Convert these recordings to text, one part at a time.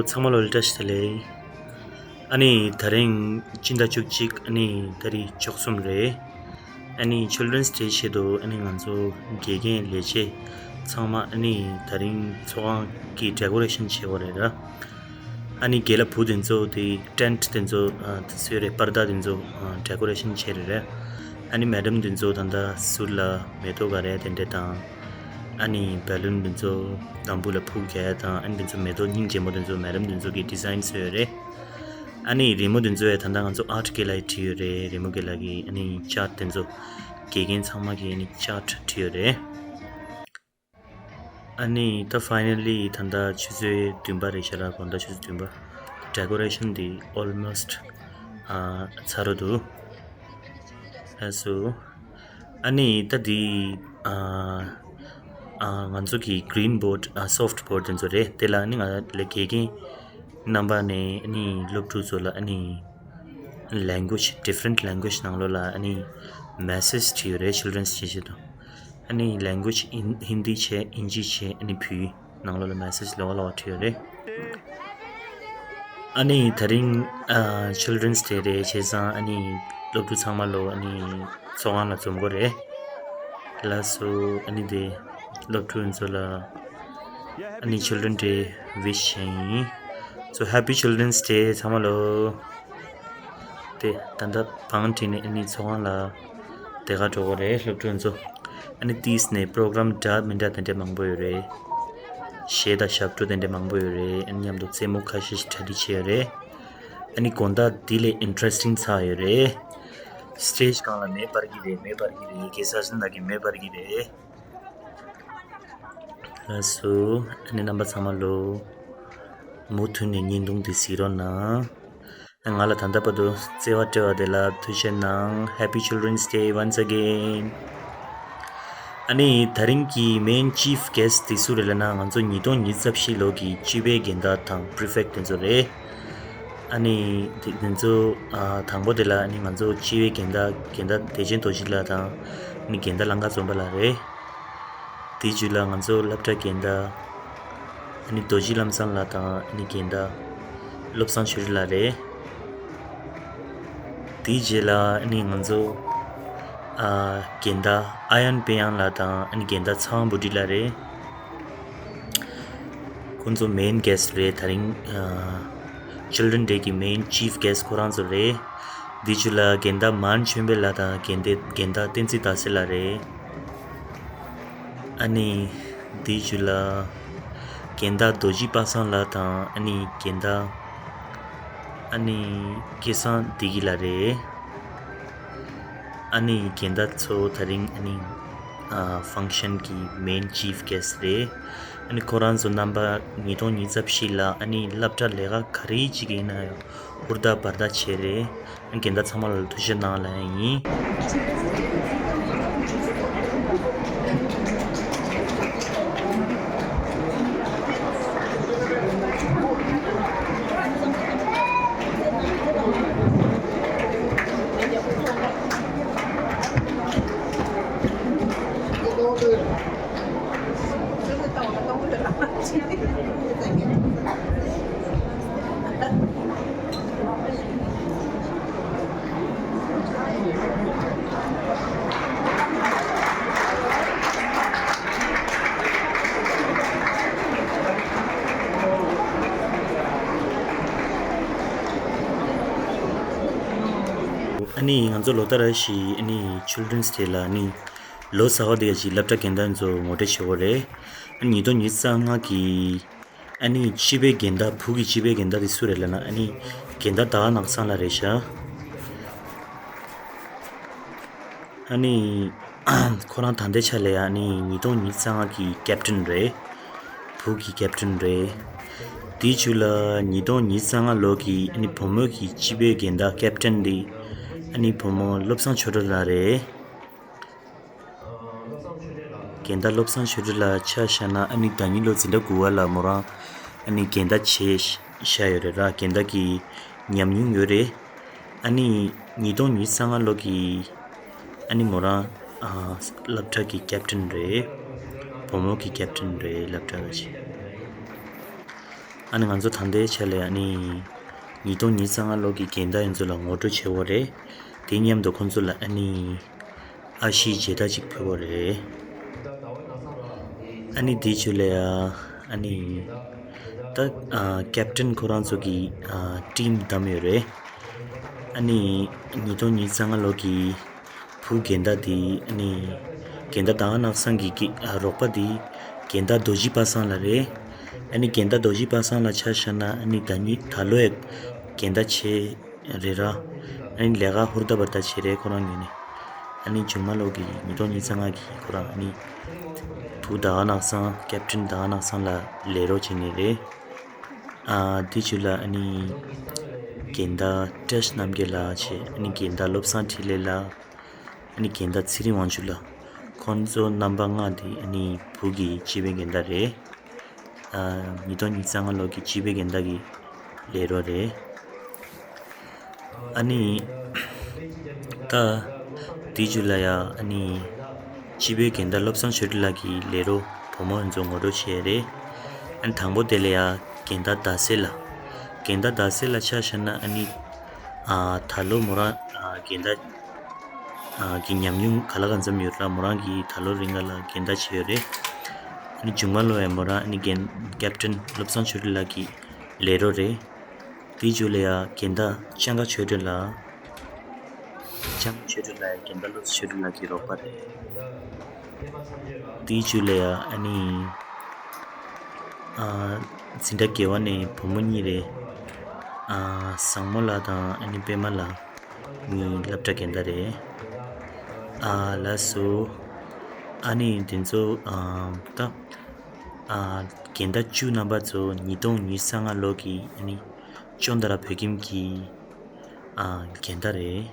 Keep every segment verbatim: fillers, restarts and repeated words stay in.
ཚང་མ་ལོ་ལ་བཀྲ་ཤིས་བདེ་ལེགས། ཨ་ནི་ད་རིང་སྤྱི་ཟླ་བཅུ་གཅིག་ཨ་ནི་ད་རིང་བཅུ་གསུམ་རེད། ཨ་ནི་Children's Day ཆེད་དུ་ཨ་ནི་ང་ཚོ་དགེ་རྒན་ལས་བྱེད་ཚང་མ་ཨ་ནི་ད་རིང་ཚོགས་ཁང་གི་ཌེ་ཀོ་རེ་ཤན་བྱེད་དགོས་རེད་ར། ཨ་ནི་དགེ་ལགས་བུ་དེ་ཚོ་དེ་ཊེན་ཊི་དེ་ཚོ་ཨ་དེ་ཚོ་རེད། པར་དཱ་དེ་ཚོ་ཨ་ཌེ་ཀོ་རེ་ཤན་བྱེད་རེད་ར། ཨ་ནི་མེ་ཌམ་དེ་ཚོ་ད་ལྟ་ཟུར་ལ་མེ་ཏོག་ག་རེ་དེ་འདྲ་དང་། ཨ་ནི་བེ་ལུན་དེ་ཚོ་དམ་བུ་ལ་ཕུག་རྒྱག་ཡ་དང་། ཨ་ནི་དེ་ཚོ་མེ་ཏོག་སྙིང་རྗེ་མོ་དེ་ཚོ་མེ་ཌམ་དེ་ཚོ་གི་ཌི་ཛའིན་བཟོས་ཡོད་རེད། ཨ་ནི་རི་མོ་དེ་ཚོ་ཡ་ད་ལྟ་ང་ཚོ་ཨར་ཊི་དགེ་ལགས་ཀྱིས་བྲིས་ཡོད་རེད། རི་མོ་དགེ་ལགས་ཀྱིས་ཨ་ནི་ཅར་ཊི་དེ་ཚོ་དགེ་རྒན་ཚང་མ་གིས་ཨ་ནི་ཅར་ཊི་བྲིས་ཡོད་རེད། ཨ་ནི་ད་ཕའི་ནལ་ལི་ད་ལྟ་ཆུ་ཚོད་བདུན་པ་རེད་ཤག་ར། དགོང་དག་ཆུ་ཚོད་བདུན་པ། ཌེ་ཀོ་རེ་ཤན་འདི་ཨོལ་མོ་སི་ཊི་ཨ་ཚར་རོ་འདུག་ཨ་སོ། ཨ་ནི་ད་འདི་ཨ་ཨ་ང་ཚོ་གི་གི་རིན་བྷོ་ཌི་ཨ་སོཕ་ཊི་བྷོ་ཌི་དེ་ཚོ་རེད། དེ་ལ་ཨ་ནི་ང་ལ་དགེ་རྒན་རྣམ་པ་ནས་ཨ་ནི་སློབ་ཕྲུག་ཚོ་ལ་ཨ་ནི་ལེང་གུ་ཨེཇ་ཌི་ཕ་རེན་ཊི་ལེང་གུ་ཨེཇ་ནང་ལོགས་ལ་ཨ་ནི་མེ་སེ་ཇི་བྲིས་ཡོད་རེད། Children's Day ཆེད་དུ། ཨ་ནི་ལེང་གུ་ཨེཇ་ཧིན་ཧིན་དི་བྱས། དབྱིན་ཇི་བྱས། ཨ་ནི་བོད་ནང་ལོགས་ལ་མེ་སེ་ཇི་ལོགས་ལོགས་བྲིས་ཡོད་རེད། ཨ་ནི་ད་རིང་ཨ་Children's Day རེད། བྱས་ཙང་ཨ་ནི་སློབ་ཕྲུག་ཚང་མ་ལོ་ཨ་ནི་ཚོགས་ཁང་ལ་འཛོམས་དགོས་རེད། ལགས་སོ། ཨ་ནི་དེ་སློབ་ཕྲུག་ཚོ་ལ་ཨ་ནི་Children's Day ཝིཤ་བྱས་ཡིན། So happy Children's Day ཚང་མ་ལོ། དེ་ད་ལྟ་བང་བསྒྲིགས་ནས་ཨ་ནི་ཚོགས་ཁང་ལ་དེ་ག་འགྲོ་གི་རེད། སློབ་ཕྲུག་ཚོ་ཨ་ནི་ཏིས་ནས་པོ་རོ་གྲམ་འདྲ་མི་འདྲ་དེ་འདྲ་མང་པོ་ཡོད་རེད། གཞས་དང་ཞབས་བྲོ་དེ་འདྲ་མང་པོ་ཡོད་རེད། ཨ་ནི་མཉམ་དུ་རྩེད་མོ་ཁ་ཤས་ཤིག་གྲ་སྒྲིག་བྱས་ཡོད་རེད། ཨ་ནི་དགོང་དག་འདི་ལས་ཨིན་ཊི་རེ་སི་ཊིང་ཚར་ཡོད་རེད། སི་ཊེ་ཇི་སྒང་ལ་མེ་འབར་གྱི་རེད། མེ་འབར་གྱི་རེད། གེ་སར་སེང་ལགས་ཀྱིས་མེ་འབར་གྱི་རེད། ལགས་སོ། ཨ་ནི་རྣམ་པ་ཚང་མ་ལོ། མུ་མཐུད་ནས་བརྙན་ཐུང་འདི་གཟིགས་རོགས་གནང་། ང་ལ་ད་ལྟ་བར་དུ་བརྩེ་བ་སྤྲད་པ་དེ་ལ་ཐུགས་རྗེ་གནང་། Happy Children's Day once again. ཨ་ནི་ད་རིང་གི་མེན་ཅིཕ་གེ་སི་ཊི་དེ་སུ་རེད་ལབ་ན། ང་ཚོ་ཉིས་སྟོང་ཉི་ཤུ་རྩ་བཞི་ལོ་གི་སྤྱི་པའི་འགན་བདག་དང་པི་རི་ཕེག་ཊི་དེ་ཚོ་རེད། ཨ་ནི་དེ་དེ་ཚོ་ཨ་དང་པོ་དེ་ལ་ཨ་ནི་ང་ཚོ་སྤྱི་པའི་འགན་བདག་འགན་བདག་བདེ་ཆེན་རྡོ་རྗེ་ལགས་དང་། ཨ་ནི་འགན་བདག་ལང་ཀ་འཛོམས་པ་ལགས་རེད། དེའི་རྗེས་ལ་ང་ཚོ་སློབ་གྲྭ་འགན་བདག་ཨ་ནི་རྡོ་རྗེ་ལམ་བཟང་ལགས་དང་། ཨ་ནི་འགན་བདག་བློ་བཟང་ཆོས་སྒྲོན་ལགས་རེད། དེའི་རྗེས་ལ་ཨ་ནི་ང་ཚོ་ཨ་འགན་བདག་ཨ་ཡན་པེ་ཡང་ལགས་དང་། ཨ་ནི་འགན་བདག་ཚངས་པ་བུ་ཁྲིད་ལགས་རེད། ཁོང་ཚོ་མེན་གེ་སི་ཊི་རེད། ད་རིང་ཨ་Children's Day གི་མེན་ཅིཕ་གེ་སི་ཊི་ཁོ་རང་ཚོ་རེད། དེའི་རྗེས་ལ་འགན་བདག་མན་ཆོས་འཕེལ་ལགས་དང་། འགན་བདག་འགན་བདག་བསྟན་འཛིན་ཟླ་ཟེར་ལགས་རེད། ཨ་ནི་དེའི་རྗེས་ལ་འགན་བདག་རྡོ་རྗེ་པ་སངས་ལགས་དང་། ཨ་ནི་འགན་བདག་ཨ་ནི་སྐལ་བཟང་བདེ་སྐྱིད་ལགས་རེད། ཨ་ནི་འགན་བདག་ཚོ་ད་རིང་ཨ་ནི་ཨ་ཕང་ཤན་གྱི་མེན་ཅིཕ་གེ་སི་ཊི་རེད། ཨ་ནི་ཁོ་རང་ཚོ་རྣམ་པ་ཉིས་སྟོང་ཉི་ཤུ་རྩ་བཞི་ལ་ཨ་ནི་སློབ་གྲྭ་ལས་ཀ་ག་རེ་བྱེད་ཀྱི་ཡིན་ན་ཡང་ཧུར་ཐག་འབད་ཐག་བྱས་རེད། ཨ་ནི་འགན་བདག་ཚང་མ་ལ་ཐུགས་རྗེ་གནང་ལབ་ཡ་ཡིན། ཨ་ནི་ང་ཚོ་ལོ་ལྟར་བཞིན་ཨ་ནི་Children's Day ལ་ཨ་ནི་ལོ་གསར་པ་དེ་ག་ཅིག་སློབ་གྲྭ་འགན་བདག་ཚོ་ངོ་སྤྲོད་བྱེད་དགོས་རེད། ཨ་ནི་ཉིས་སྟོང་ཉི་ཤུ་རྩ་ལྔ་གི་ཨ་ནི་སྤྱི་པའི་འགན་བདག་བུ་གི་སྤྱི་པའི་འགན་བདག་དེ་སུ་རེད་ལབ་ན། ཨ་ནི་འགན་བདག་དར་ནག་ཚང་ལགས་རེད་ཤག་ཨ་ནི་ཁོ་རང་ད་ལྟའི་ཆ་ལ་ཡ་ཨ་ནི་ཉིས་སྟོང་ཉི་ཤུ་རྩ་ལྔ་གི་ཀེབ་ཊན་རེད། བུ་གི་ཀེབ་ཊན་རེད། དེའི་རྗེས་ལ་ཉིས་སྟོང་ཉི་ཤུ་རྩ་ལྔ་ལོ་གི་ཨ་ནི་བུ་མོ་གི་སྤྱི་པའི་འགན་བདག་ཀེབ་ཊན་དེ་ཨ་ནི་བུ་མོ་བློ་བཟང་ཆོས་སྒྲོན་ལགས་རེད། འགན་བདག་བློ་བཟང་ཆོས་སྒྲོན་ལགས་ཆ་བཞག་ན་ཨ་ནི་ཟླ་ཉིན་ལོ་འཛིན་གྲྭ་དགུ་པ་ལ་མོ་རང་ཨ་ནི་འགན་བདག་བྱས་བཞག་ཡོད་རེད་ར། འགན་བདག་གི་ཉམས་མྱོང་ཡོད་རེད། ཨ་ནི་ཉིས་སྟོང་ཉི་ཤུ་རྩ་ལྔ་ལོ་གི་ཨ་ནི་མོ་རང་ཨ་སློབ་གྲྭ་གི་ཀེབ་ཊན་རེད། བུ་མོ་གི་ཀེབ་ཊན་རེད་སློབ་གྲྭ་གི། ཨ་ནི་ང་ཚོ་ད་ལྟའི་ཆ་ལ་ཨ་ནི་ཉིས་སྟོང་ཉི་ཤུ་རྩ་ལྔ་ལོ་གི་འགལ་ཟླ་ཡིན་ཚུལ་ལ་ངོ་སྤྲོད་བྱེད་འོ་རེད། དེ་མཉམ་དུ་ཁོང་ཚོ་ལ་ཨ་ནི་ཨ་ཤིའི་མཇལ་དར་ཅིག་ཕུལ་བ་རེད། ཨ་ནི་དེའི་ཆུ་ལ་ཡ་ཨ་ནི་ད་ཨ་ཀེབ་ཏན་ཁོ་རང་ཚོ་གི་ཨ་ཊིམ་བདམས་ཡོད་རེད། ཨ་ནི་ཉིས་སྟོང་ཉི་ཤུ་རྩ་ལྔ་ལོ་གི་བུ་འགལ་ཟླ་དེ་ཨ་ནི་འགལ་ཟླ་ཟླ་བ་ནག་སང་གི་གི་ཨ་རོགས་པ་དེ་འགལ་ཟླ་རྡོ་རྗེ་པ་སངས་ལགས་རེད། ཨ་ནི་འགལ་ཟླ་རྡོ་རྗེ་པ་སངས་ལགས་ཆ་བཞག་ན་ཨ་ནི་ཟླ་ཉིན་ད་ལོའི་འགལ་ཟླ་ཆེ་རེད་ར། ཨ་ནི་ལས་ཀ་ཧུར་ཐག་པ་ད་བྱེད་རེད་ཁོ་རང་ངོས་ནས། ཨ་ནི་མཇུག་མ་ལོ་གི་ཉིས་སྟོང་ཉི་ཤུ་རྩ་ལྔ་གི་ཁོ་རང་ཨ་ནི་བུ་ཟླ་བ་ནག་སང་ཀེབ་ཏན་ཟླ་བ་ནག་སང་ལ་ལས་རོགས་བྱེད་ནི་རེད། ཨ་དེ་ཆུ་ལ་ཨ་ནི་འགལ་ཟླ་བཀྲ་ཤིས་རྣམ་རྒྱལ་ལགས་བྱས། ཨ་ནི་འགལ་ཟླ་བློ་བཟང་འཕྲིན་ལས་ལགས། ཨ་ནི་འགལ་ཟླ་ཚེ་རིང་དབང་ཕྱུག་ལགས། ཁོང་ཚོ་རྣམ་པ་ལྔ་དེ་ཨ་ནི་བུ་གི་སྤྱི་པའི་འགལ་ཟླ་རེད། ཨ་ཉིས་སྟོང་ཉི་ཤུ་རྩ་ལྔ་ལོ་གི་སྤྱི་པའི་འགལ་ཟླ་གི་ལས་རོགས་རེད། ཨ་ནི་ད་དེ་ཆུ་ལ་ཡ་ཨ་ནི་སྤྱི་པའི་འགལ་ཟླ་བློ་བཟང་ཆོས་སྒྲོན་ལགས་ཀྱི་ལས་རོགས་བུ་མོ་ཡིན་ཚོ་ངོ་སྤྲོད་བྱས་རེད། ཨ་ནི་དང་པོ་དེ་ལ་ཡ་འགལ་ཟླ་ཟླ་གསལ་ལགས། འགལ་ཟླ་ཟླ་གསལ་ལགས་ཆ་བཞག་ན་ཨ་ནི་ཨ་ད་ལོ་མོ་རང་ཨ་འགལ་ཟླ་ཨ་གི་ཉམས་མྱོང་ག་ལ་གང་འཚམ་ཡོད་ར། མོ་རང་གིས་ད་ལོ་རིང་ག་ལ་འགལ་ཟླ་བྱས་ཡོད་རེད། ཨ་ནི་མཇུག་མ་ལོ་ཡ་མོ་རང་ཨ་ནི་འགལ་ཀེབ་ཏན་བློ་བཟང་ཆོས་སྒྲོན་ལགས་ཀྱི་ལས་རོགས་རེད། དེའི་མཇུག་ལ་ཡ་འགལ་ཟླ་ལྕང་ག་ཆོས་སྒྲོན་ལགས། ལྕང་ག་ཆོས་སྒྲོན་ལགས་ཡ་འགལ་ཟླ་བློ་བཟང་ཆོས་སྒྲོན་ལགས་ཀྱི་རོགས་པ་རེད། དེའི་མཇུག་ལ་ཡ་ཨ་ནི་ཨ་འཛིན་གྲྭ་བརྒྱད་པ་ནས་བུ་མོ་གཉིས་རེད། ཨ་བཟང་མོ་ལགས་དང་ཨ་ནི་པད་མ་ལགས། ངའི་སློབ་གྲྭ་འགལ་ཟླ་རེད། ཨ་ལགས་སོ། ཨ་ནི་དེ་ཚོ་ཨ་ད་ཨ་འགལ་ཟླ་བཅུ་རྣམ་པ་ཚོ་ཉིས་སྟོང་ཉི་ཤུ་རྩ་ལྔ་ལོ་གི་ཨ་ནི་ཅོན་ཏ་ར་བོད་ཁྱིམ་གྱི་ཨ་འགལ་ཟླ་རེད།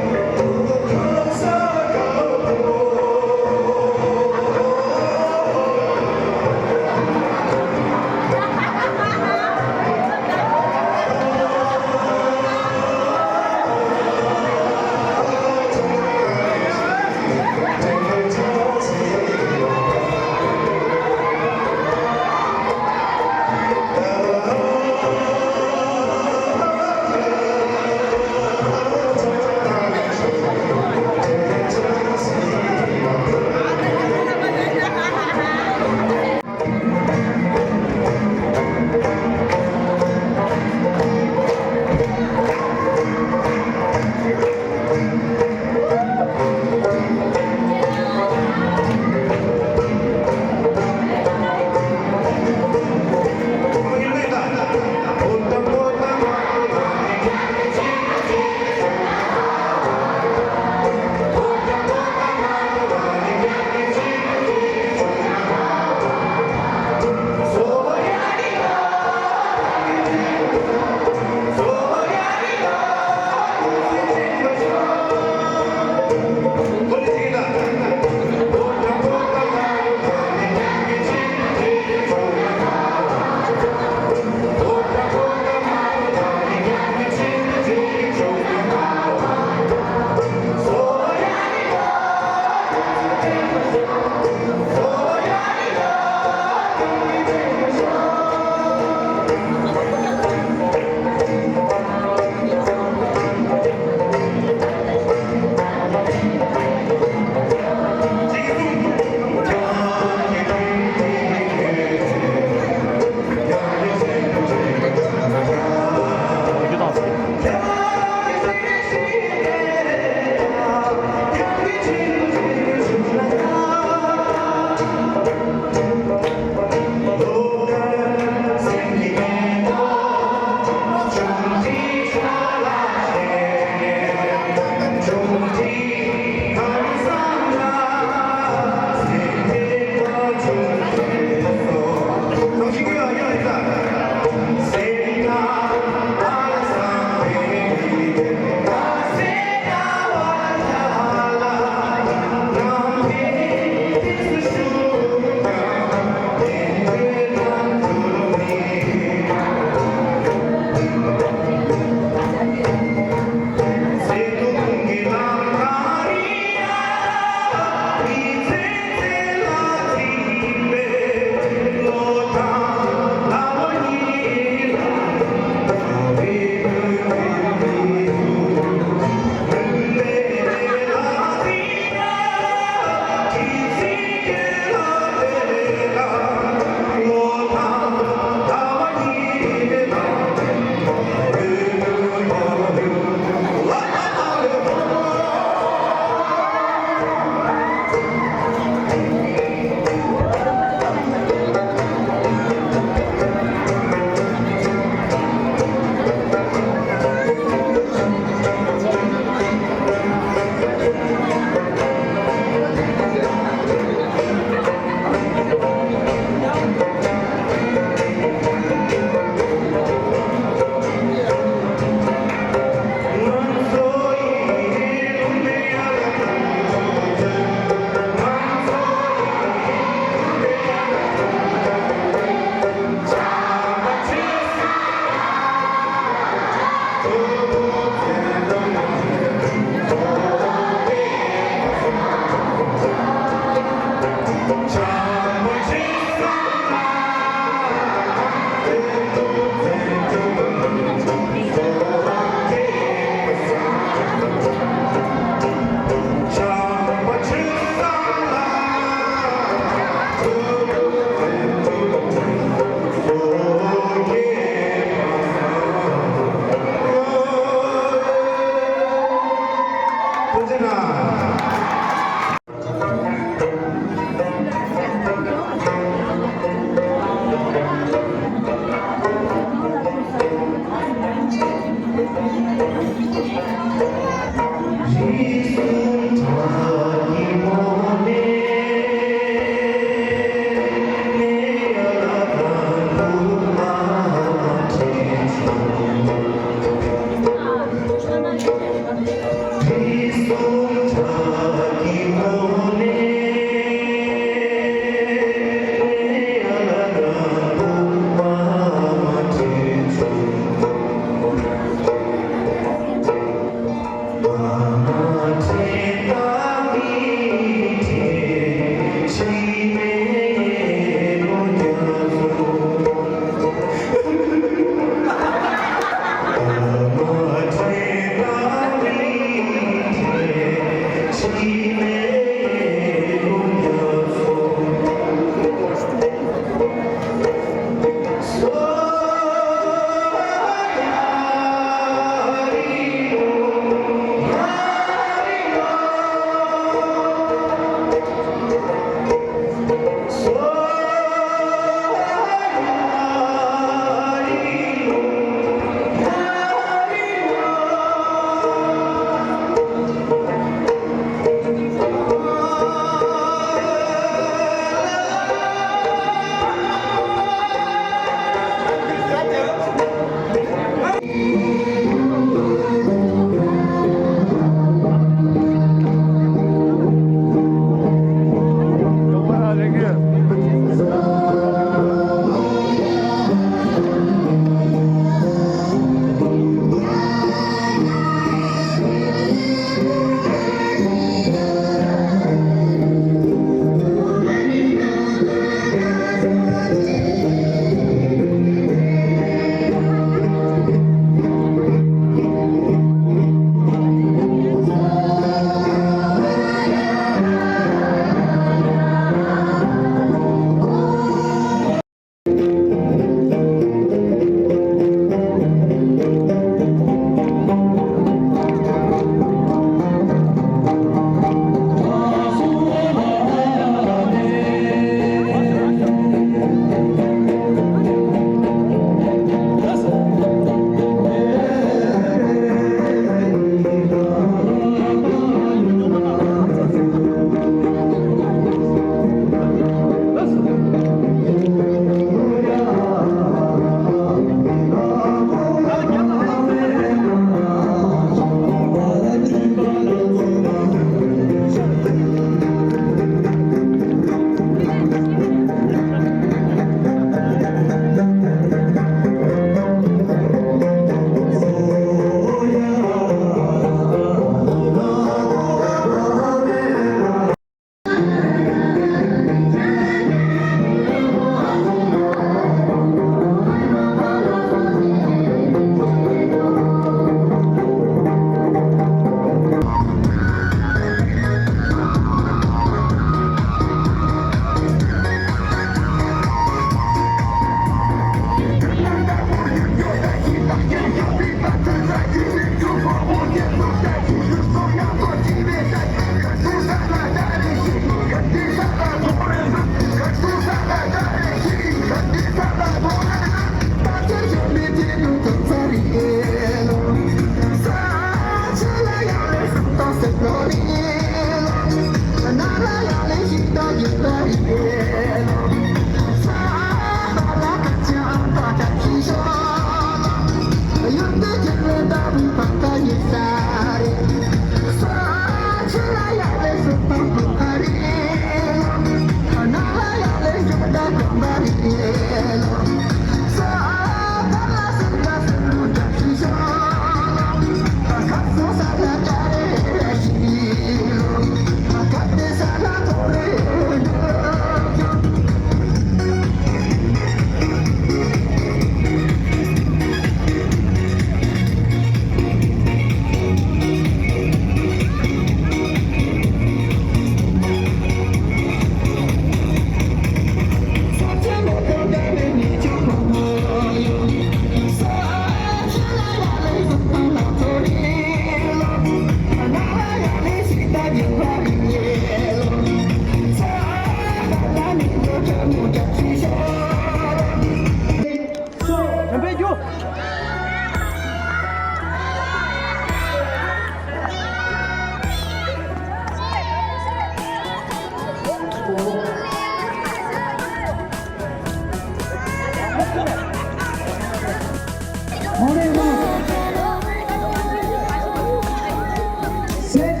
Set,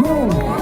go!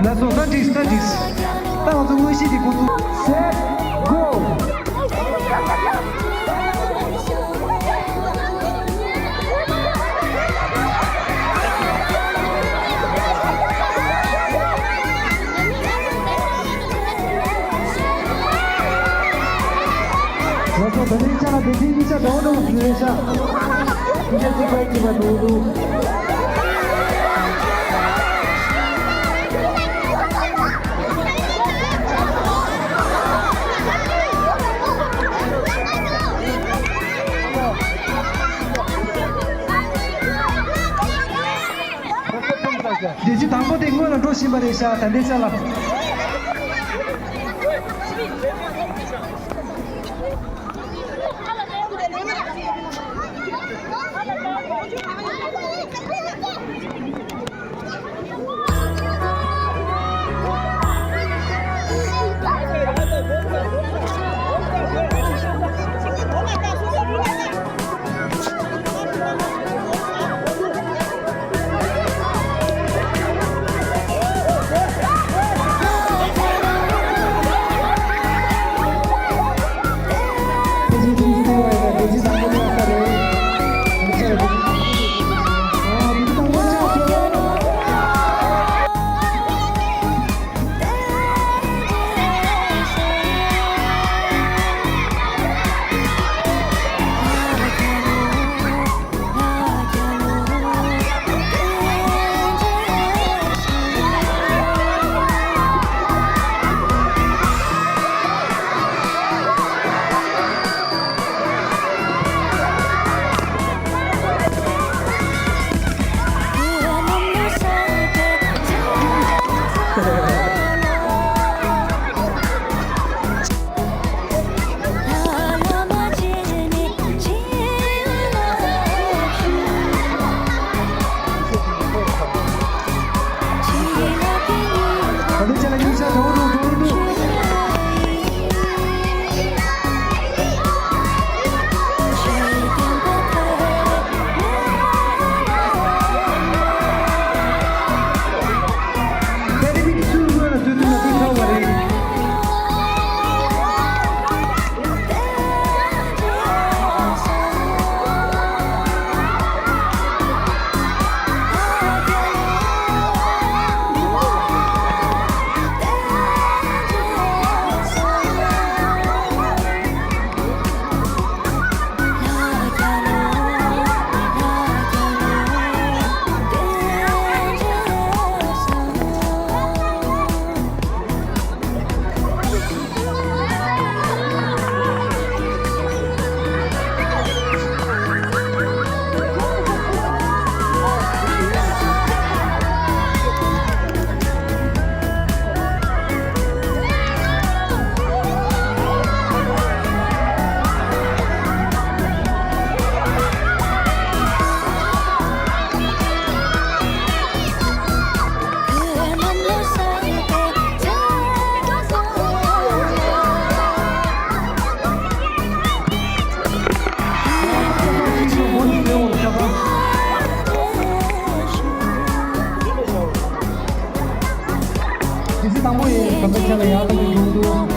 ལགས་སོ། ད་འགྲིག་ད་འགྲིག་ད་ང་ཚོ་དངོས་གཞི་འདི་ཁོང་ཚོ། Set, go! ལགས་སོ། ད་ནི་ཅག་དེ་ཐེངས་གཉིས་ཆ་འདྲ་བོ་འདྲ་བོ་ཞིག་རེད་ཤག་གཉིས་ཆ་གཅིག་པ་གཅིག་པ་འདུག་འདུག་གཞི་དང་པོ་དེ་སྔོན་ལ་འགྲོ་བཞིན་པ་རེད་ཤག་ད་ལྟའི་ཆ་ལ། དེ་ཚེ་དང་པོ་ཡིན། གང་ལྟར་ཁྱེད་ལ་ཡག་ཐག་གི་འགྲོ་འདུག་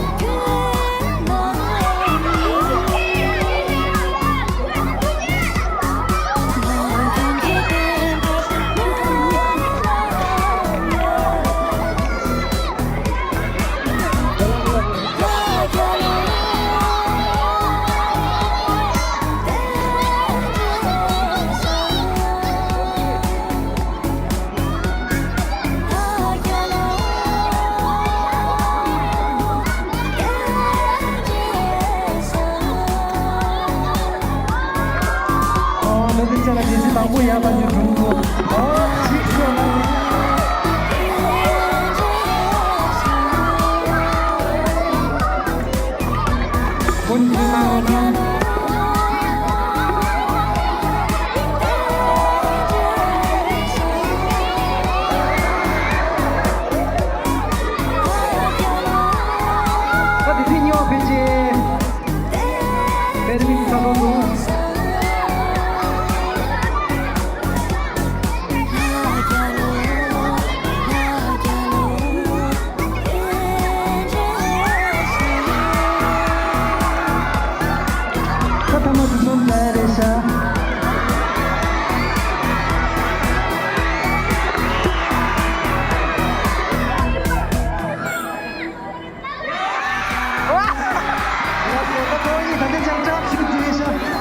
ཨོ། ལོ་དེ་ཚེ་ལ་དེ་ཚེ་དང་པོ་ཡག་པ་ཅིག་བྱུང་འདུག་ཨོ། ཅིག་ཤོད་ན། ཀུན་གྱིས་གནང་རོགས་གནང་། ད་དེ་ཚེ་གཉིས་པ་ཕལ་ཆེར། པེ་རི་མིག་ས་ཐོག་ཏུ། ད་ཐ་མ་དུ་སོང་ཙང་རེད་ཤག་ད་ཐོག་ཡིན། ད་ལྟ་ཅང་ཅང་ཞིག་བྱས་ཤག་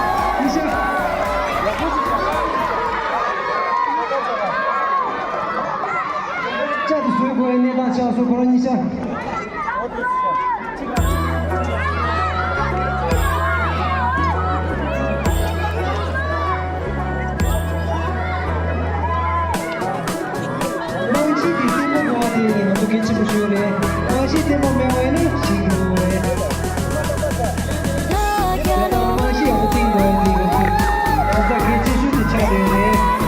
བརྟན་པོ་མེད་པ་ཡིན་ན་ཞིག་འགྲོ་གི་རེད། ད་ལྟ་རྨང་གཞི་ཡག་པོ་བཏིང་དགོས་ཡོད་དེ་ང་ཚོ་གཟའ་གལ་ཆེ་ཤོས་དེ་ཆགས་བསྡད་ཡོད་རེད།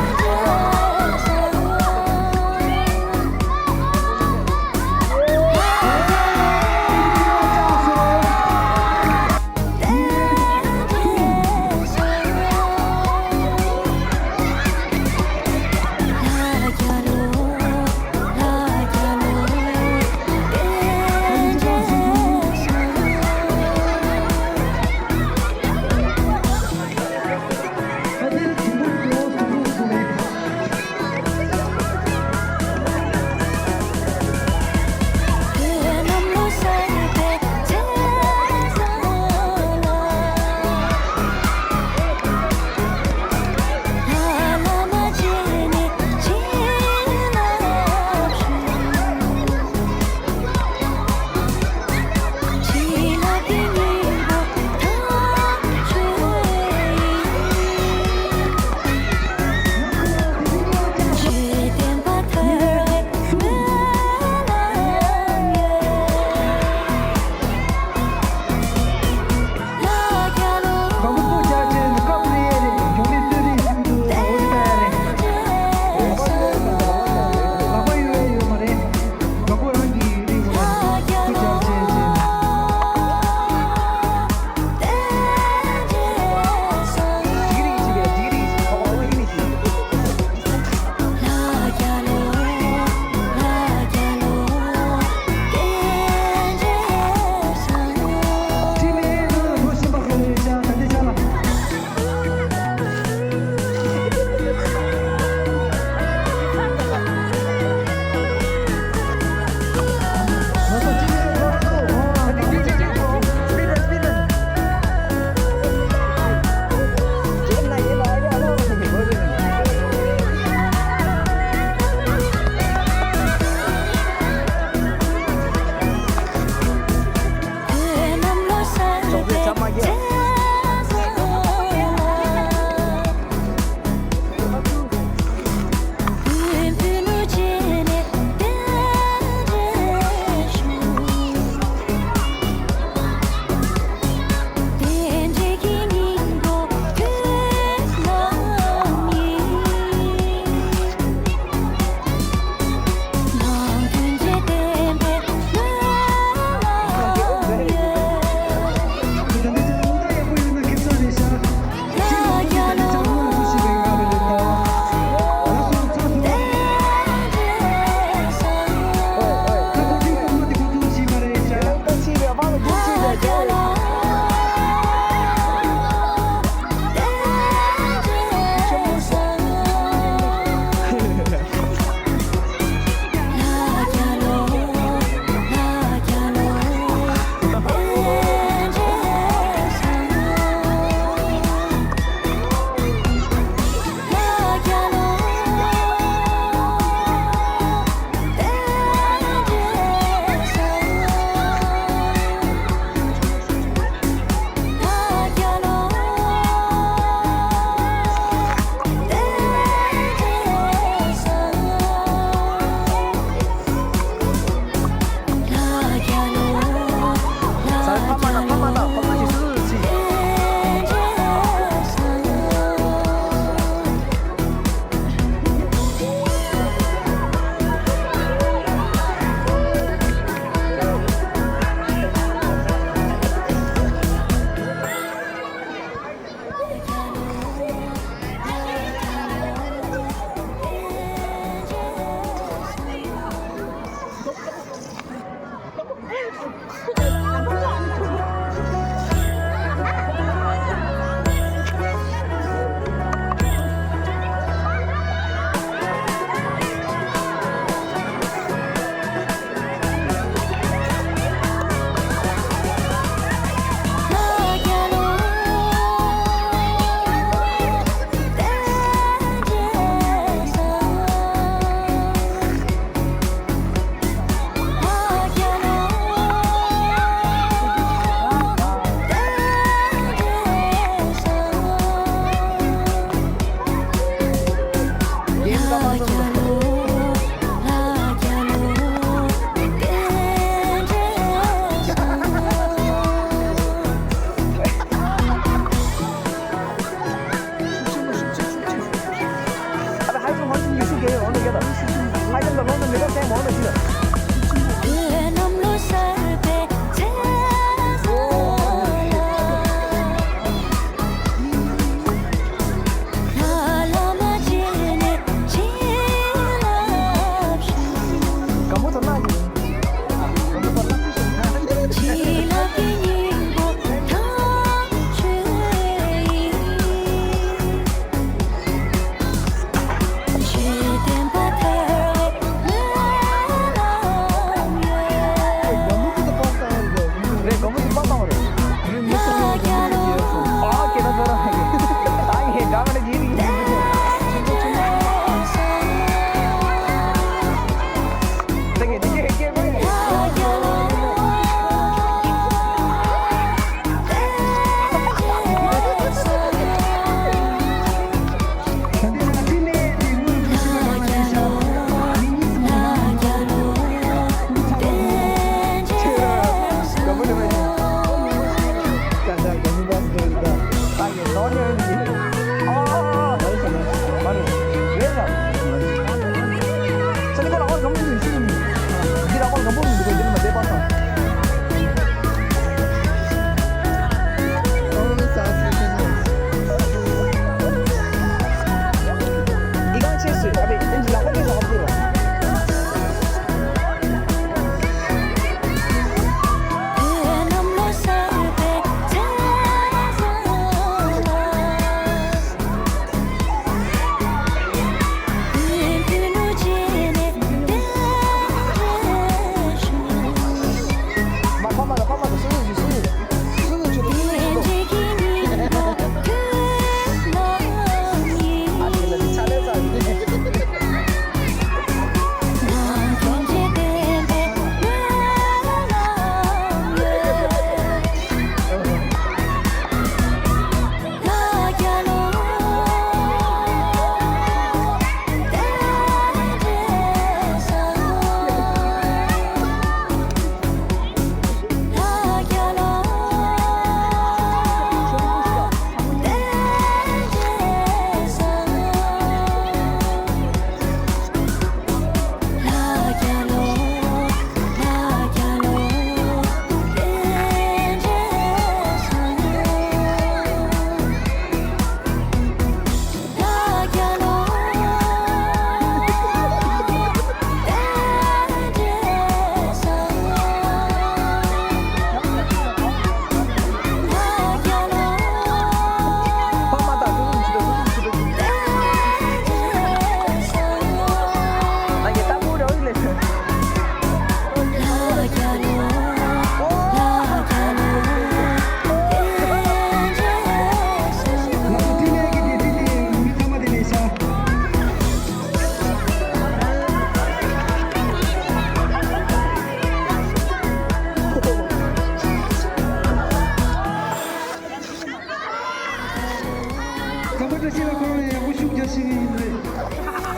སྐམ་པ་བཀྲ་ཤིས་ལགས་ཁོང་ལ་ཡག་པོ་ཤུགས་རྒྱག་ཤེས་ཀྱི་ཡིན་རེད།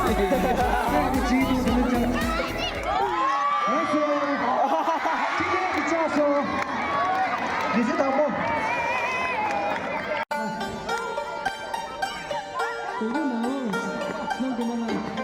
ཡག་པོ་བྱེད་ཀྱི་འདུག་དེ་འདྲ་ཅག་ལགས་སོ། ཁྱེད་རང་གི་ལྕགས་སོ། མི་ཚེ་དང་པོ། དེ་རིང་ནང་ལོགས་སྣང་དུ་མ་ལངས།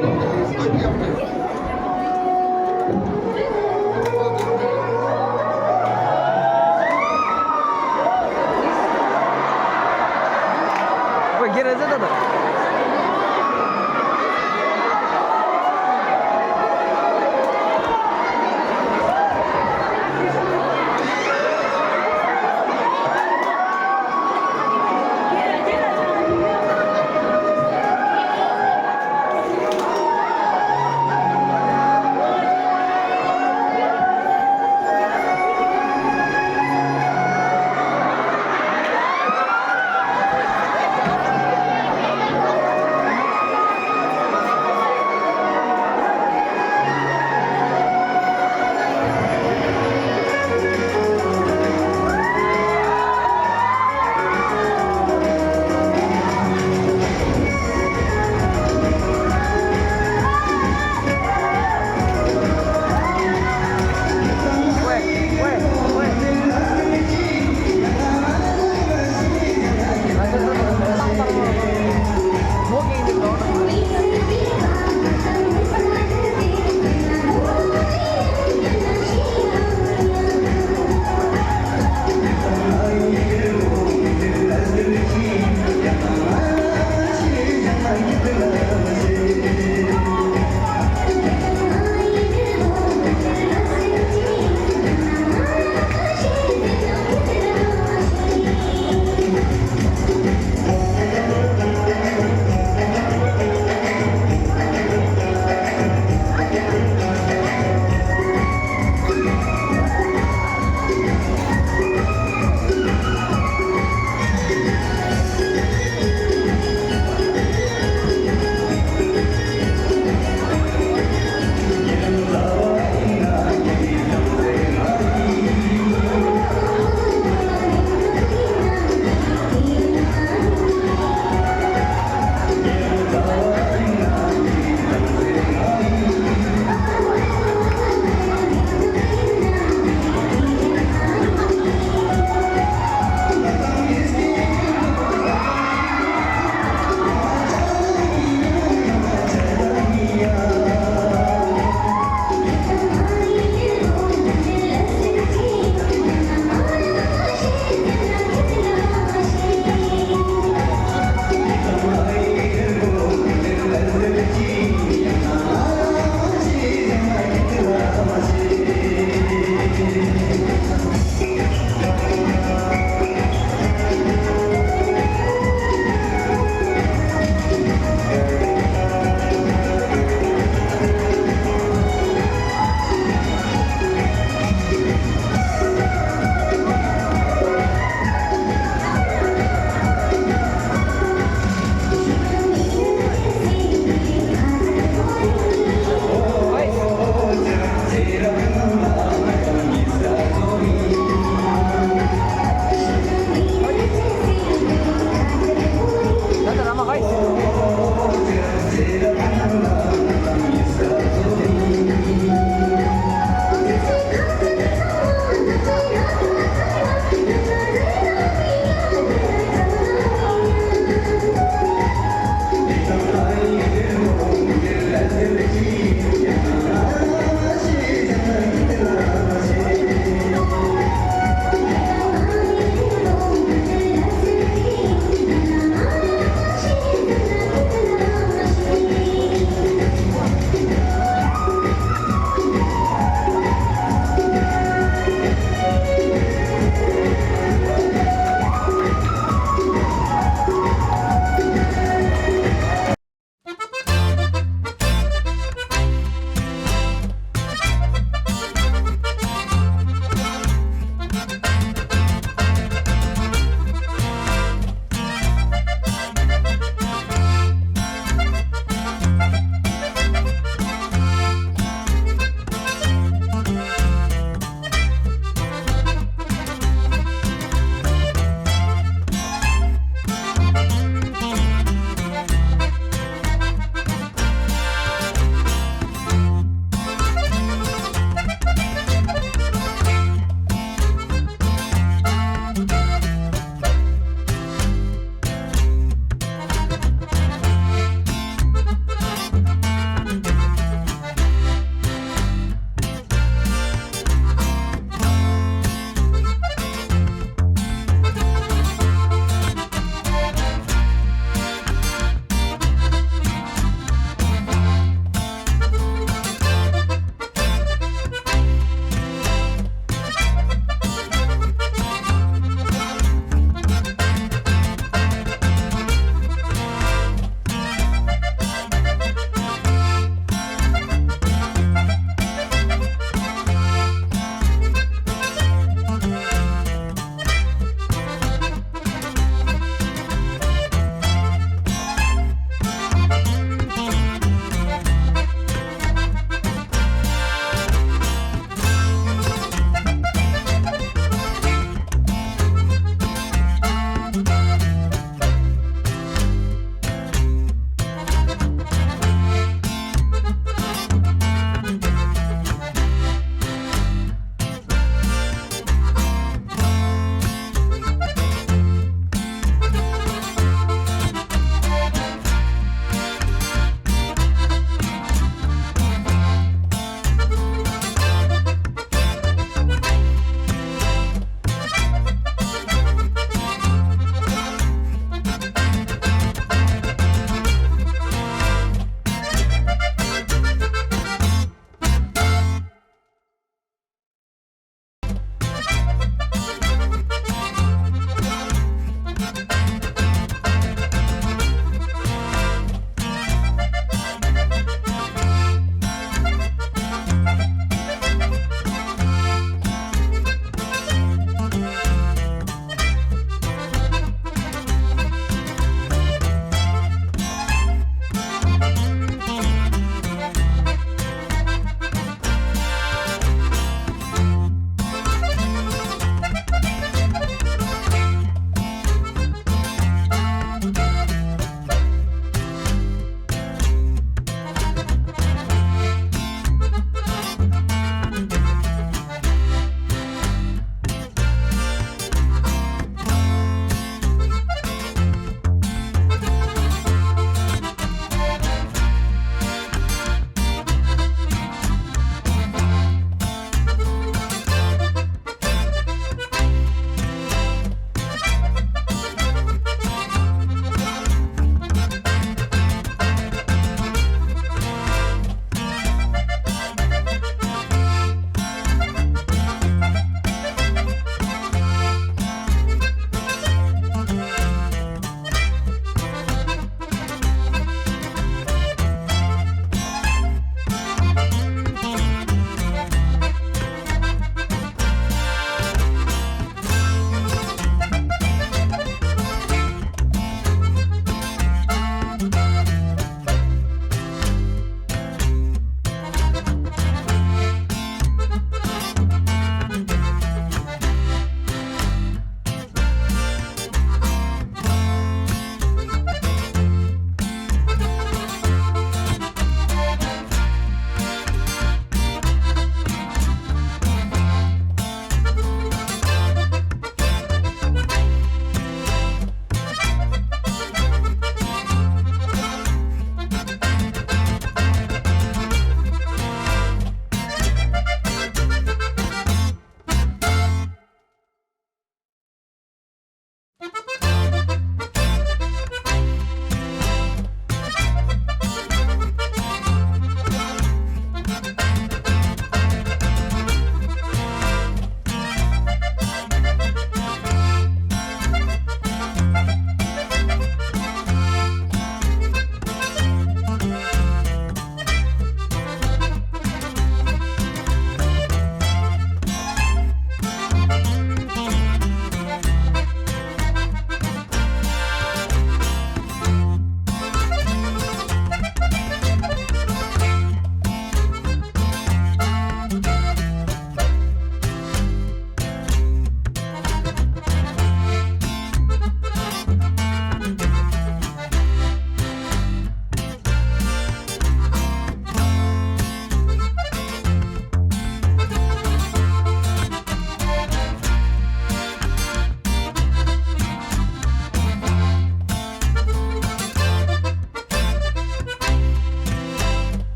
ད་ལྟ་ར་མ་ཧའི།